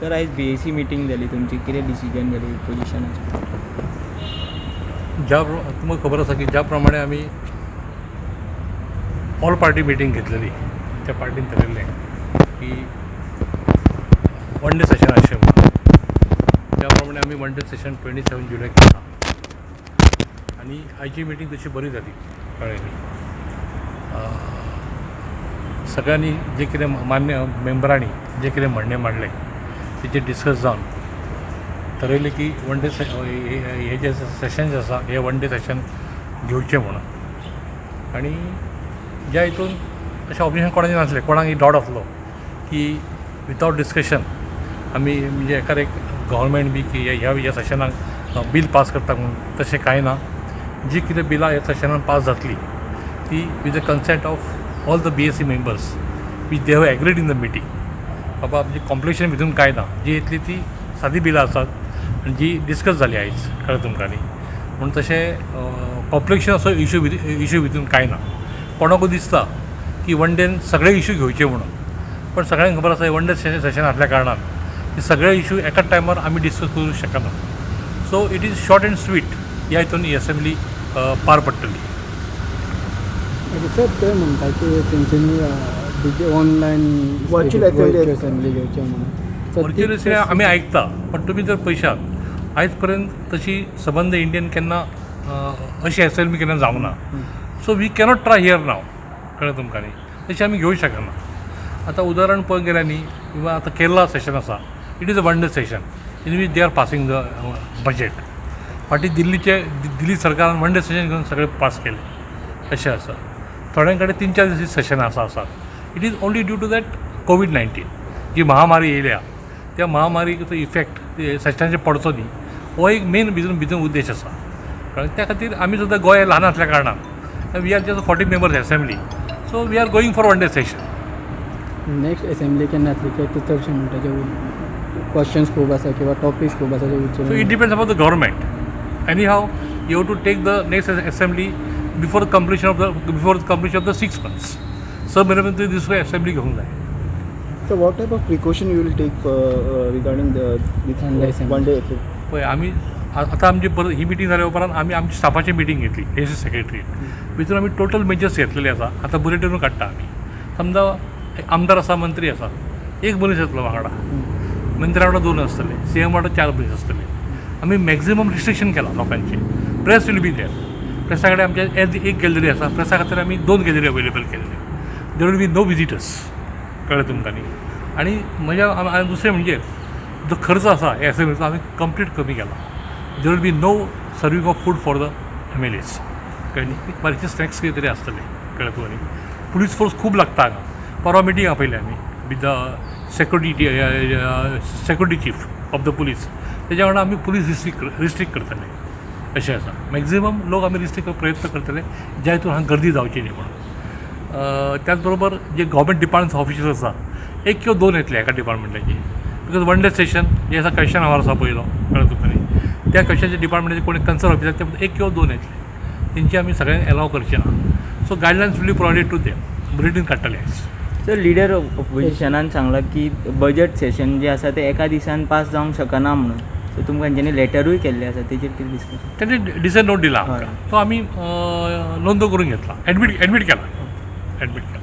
Sir, आयज BAC meeting जाली तुमची. कितें डिसिजन जाली पोजिशनाचेर? ज्या तुमकां खबर आसा की ज्या प्रमाणे आमी ऑल पार्टी मिटींग घेतलेली, त्या पार्टीन थारयल्लें की वन डे सेशन आसचें म्हणून. त्या प्रमाणे आमी वन डे सेशन 27 जुलयाक घेतला आनी आयची मिटींग तशी बरी जाली. कळ्ळें न्ही? सगळ्यांनी जे कितें, मान्य मेंबरांनी जें कितें म्हणणें मांडलें, तेचेर डिस्कस जावन थरयलें की वन डे हे जे सेशन जे आसा, हे वन डे सेशन घेवचें म्हणून. आनी ज्या हितून अशें ऑब्जेक्शन कोणाचें नासलें. कोणाक एक डावट आसलो की वितावट डिस्कशन आमी म्हणजे एकार एक गव्हर्मेंट बी की ह्या ह्या सेशनाक बील पास करता म्हणून, तशें कांय ना. जी कितें बिलां ह्या सेशनान पास जातली, ती with the consent of all the BAC members, which they have agreed in the meeting. बाबा, म्हणजे कॉम्प्लिकेशन भितून कांय ना. जी येतली ती सादी बिलां आसात आनी जी डिस्कस जाली आयज. कळ्ळें तुमकां न्ही? म्हूण तशें कॉम्प्लिकेशन असो इशू भितून कांय ना. कोणाकूय दिसता की वन डेन सगळे इशू घेवचे म्हणून, पण सगळ्यांक खबर आसा, वन डे सेशन आसल्या कारणान की सगळे इशू एकाच टायमार आमी डिस्कस करूंक शकना. So it is short and sweet. ह्या हितून ही असेंब्ली पार पडटली. ओके सर, ते म्हणटा की तेंच्यांनी ऑनलायन Virtual assembly. Assembly घेवची म्हणून. सर, व्हर्च्युअल असेंब्ली आमी आयकता, पण तुमी जर पळयशात, आयज पर्यंत तशी सबंद इंडियन केन्ना अशी असेंब्ली केन्ना जावंक ना. So we cannot try here नाव. कळ्ळें तुमकां न्ही? तशी आमी घेवंक शकना. आतां उदाहरण पळोवंक गेल्यार न्ही, किंवा आतां केरला सेशन आसा, it is a one day session in which they are passing the budget. फाटीं दिल्ली सरकारान वन डे सेशन घेवन सगळें पास केलें, अशें आसा. थोड्यां कडेन तीन चार दीस सेशनां आसा आसात. It is only due to that COVID-19 जी महामारी येयल्या, त्या महामारीचो इफेक्ट सेशनाचेर पडचो न्ही, हो एक मेन भितून भितून उद्देश आसा. कळ्ळें? त्या खातीर आमी सुद्दां गोंय ल्हान आसल्या कारणान we are just 40 members assembly, so we are going for one day session. Next assembly केन्ना जातली? कित्याक ते चडशे म्हणटा जे क्वेश्चन्स खूब आसा किंवा टॉपिक्स खूब आसा जे So it depends upon the government. Anyhow, you have to take the next assembly before the completion of the 6 months. स म्हयन्या पर्यंत दुसरी असेंब्ली घेवंक जाय. So what type of precaution you will take regarding the this One day assembly. One day assembly? पळय, आमी आतां आमची परत ही मिटींग जाल्या उपरांत आमी आमची स्टाफाची मिटींग घेतली एज सेक्रेटरीएट. भितर आमी टोटल मेजर्स घेतलेले आसा. आतां बुलेटिनूय काडटा आमी. समजा एक आमदार आसा, मंत्री आसा, एक मनीस येतलो वांगडा, मंत्र्या वांगडा दोन आसतले, सीएम वांगडा चार मनीस आसतले. आमी मॅक्झिमम रिस्ट्रिक्शन केलां लोकांचें. Press will be there. प्रेसा कडेन आमचे एज एक गॅलरी आसा, प्रेसा खातीर आमी दोन गॅलरी अवेलेबल केल्ले. There will be no visitors. कळ्ळें तुमकां न्ही? आनी म्हज्या आनी दुसरें म्हणजे जो खर्च आसा एसेंब्लीचो, आमी कंप्लीट कमी केला. There will be no serving of food for the MLAs. कळ्ळें न्ही? बारीकशे स्नॅक्स कितें तरी आसतले. कळ्ळें तुका न्ही? पुलीस फोर्स खूब लागता हांगा. परवा मिटींग आपयली आमी with the security chief of the police. तेज्या वांगडा आमी पुलीस रिस्ट्रिक्ट करतले अशें आसा. मॅक्झिमम लोक आमी रिस्ट्रिक्ट प्रयत्न करतले, ज्या हितून हांगा गर्दी जावची न्ही म्हणून. त्याच बरोबर जे गव्हर्मेंट डिपार्टमेंट ऑफिसर्स आसा, एक किंवा दोन येतले एका डिपार्टमेंटाचे, because one day session जे आसा, क्वेश्चन our आसा पयलो. कळ्ळें तुका न्ही? त्या क्वेश्चनाच्या डिपार्टमेंटाचे कोणी कन्सर्न ऑफिसर, ते एक किंवा दोन येतले. तेंची आमी सगळ्यांक एलाव करचे ना. So guidelines will be provided to them. Bulletin काडटले आयज. सर, लिडर ऑपोजिशनान सांगलां की बजट सेशन जें आसा तें एका दिसान पास जावंक शकना म्हणून. सो तुमकां तेंच्यांनी लेटरूय केल्लें आसा. तेजेर कितें डिस्कशन? तांणी डिसेंट नोट दिला आमकां. तो आमी नोंद करून घेतला, एडमीट केला, एडमीट केला.